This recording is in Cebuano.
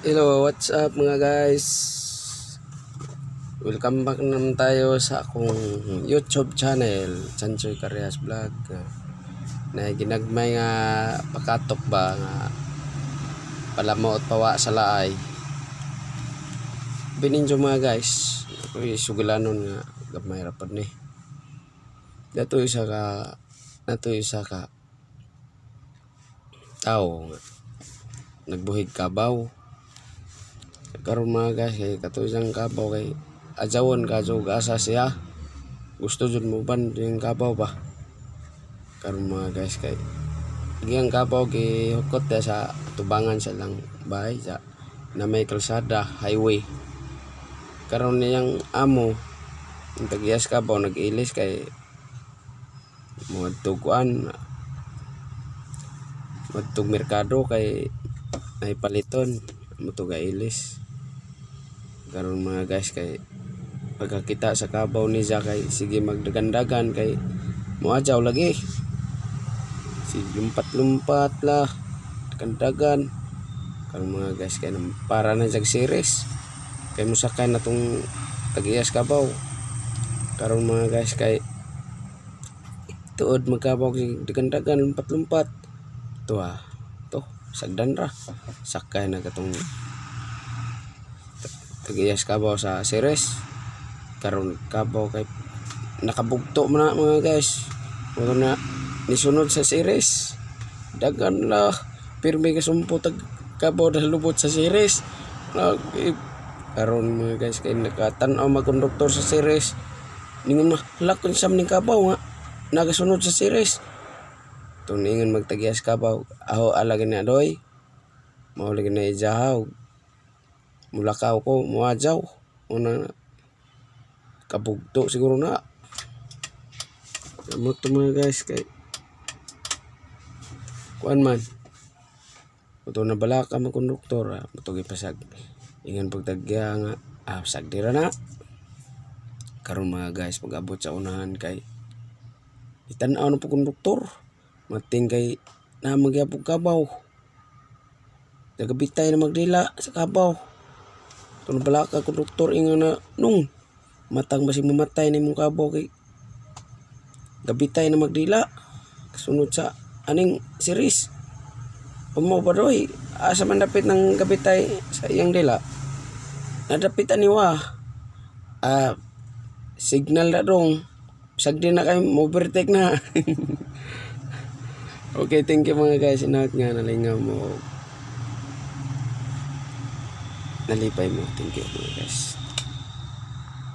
Hello, what's up, mga guys? Welcome back naman tayo sa akong YouTube channel, Chanchoy Carias Vlog. Na ginagmay nga pakatok ba nga palamot pawa sa laay. Bininjo, mga guys, ako suglanon nga gamay ra pod ni. Nato isa ka tao nga nagbuhig kabaw. Karon, mga guys, kay kato isang kabaw kay ajawon ka og asa siya. Gusto jud mo ban yung kabaw ba. Karon, mga guys, kay giyang kabaw gihukot ya sa tubangan sa lang bahay sa na may kalsada, highway. Karon niyang amo, ang tagiyas kabaw, nag-ilis kay moadtog kuan, moadtog merkado kay ay paliton mo to ilis. Karon, mga guys, kay pagkakita sa kabaw ni Za kay sige magdagandagan kay moadyaw lagi si lumpat-lumpat lah, dagandagan. Karon, mga guys, kay para na jag series kay mosakay na tong tagiyas kabaw. Karon, mga guys, kay tuod magkabaw sige dagandagan, lumpat-lumpat to ah, to sagdan ra sakay na katong tagiyas kabaw sa series. Karon kabaw kay nakabugto man na, mga guys, mo na nisunod sa series, dagan lah, pirmi ka sumpo tag kabaw na lubot sa series. Karon, mga guys, kay nakatan-aw magkonduktor sa series, ningon na, "Hala, kun sam ning kabaw nga nagasunod sa series?" Tuningon magtagiyas kabaw, "Aho ala gani adoy, mao lagi na ijahaw, mulakaw ko, muadyaw." Una na kabugto siguro na. Amo to, mga guys, kay kuan man Muto na balaka mo konduktor ah, muto gipasag ingon pagtagya nga ah, sagdira na. Karon, mga guys, pag abot sa unahan kay itan-aw na po konduktor, mating kay na magyapog kabaw, nagabitay na magdila sa kabaw. Ito na balaka konduktor, ingon na, "Nung matang basig mamatay na imong kabaw kay gabitay na magdila kasunod sa aning series." Umo pa doy, asa man dapit ng gabitay sa iyang dila? Nadapitan ni wa. Ah, signal na dong. Sagdi na kayo, mo overtake na. Okay, thank you, mga guys. Inaot nga nalingaw mo. Nalipay mo. Thank you, mga guys.